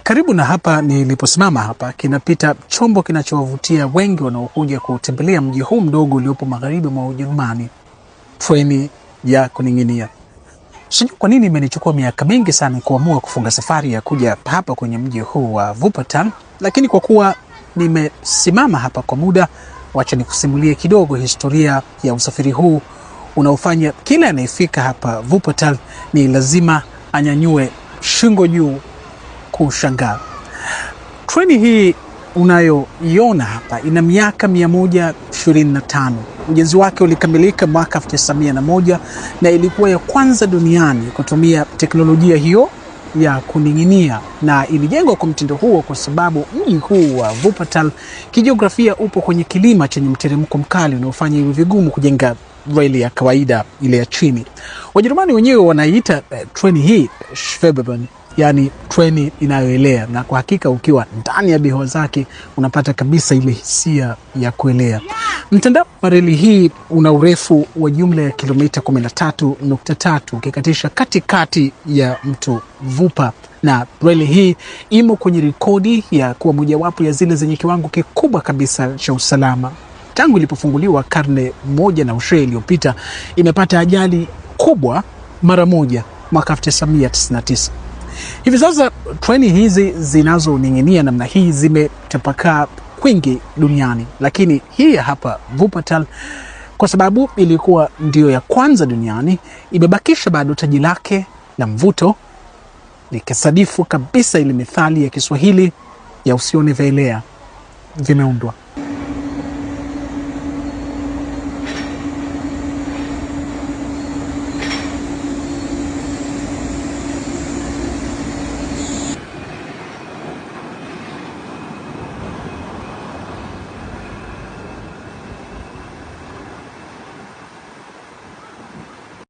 Karibu na hapa niliposimama hapa kinapita chombo kinachowavutia wengi wanaokuja kutembelea mji huu mdogo uliopo magharibi mwa Ujerumani, treni ya kuning'inia. Sijui kwa nini imenichukua miaka mingi sana kuamua kufunga safari ya kuja hapa kwenye mji huu wa Wuppertal, lakini kwa kuwa nimesimama hapa kwa muda, wacha nikusimulie kidogo historia ya usafiri huu unaofanya kila anayefika hapa Wuppertal ni lazima anyanyue shingo juu kushangaa. Treni hii unayoiona hapa ina miaka 125. Ujenzi wake ulikamilika mwaka 1901 na ilikuwa ya kwanza duniani kutumia teknolojia hiyo ya kuning'inia, na ilijengwa kwa mtindo huo kwa sababu mji huu wa Wuppertal kijiografia upo kwenye kilima chenye mteremko mkali unaofanya iwe vigumu kujenga reli ya kawaida ile ya chini. Wajerumani wenyewe wanaiita treni hii Schwebebahn, yani treni inayoelea, na kwa hakika ukiwa ndani ya behewa zake unapata kabisa ile hisia ya kuelea. Mtandao wa reli hii una urefu wa jumla ya kilomita 13.3 ukikatisha katikati ya mto Vupa, na reli hii imo kwenye rekodi ya kuwa mojawapo ya zile zenye kiwango kikubwa kabisa cha usalama. Tangu ilipofunguliwa karne moja na ushee iliyopita, imepata ajali kubwa mara moja mwaka 1999. Hivi sasa treni hizi zinazoning'inia namna hii zimetapakaa kwingi duniani, lakini hii ya hapa Wuppertal, kwa sababu ilikuwa ndiyo ya kwanza duniani, imebakisha bado taji lake la mvuto, likisadifu kabisa ile methali ya Kiswahili ya usione vyaelea vimeundwa.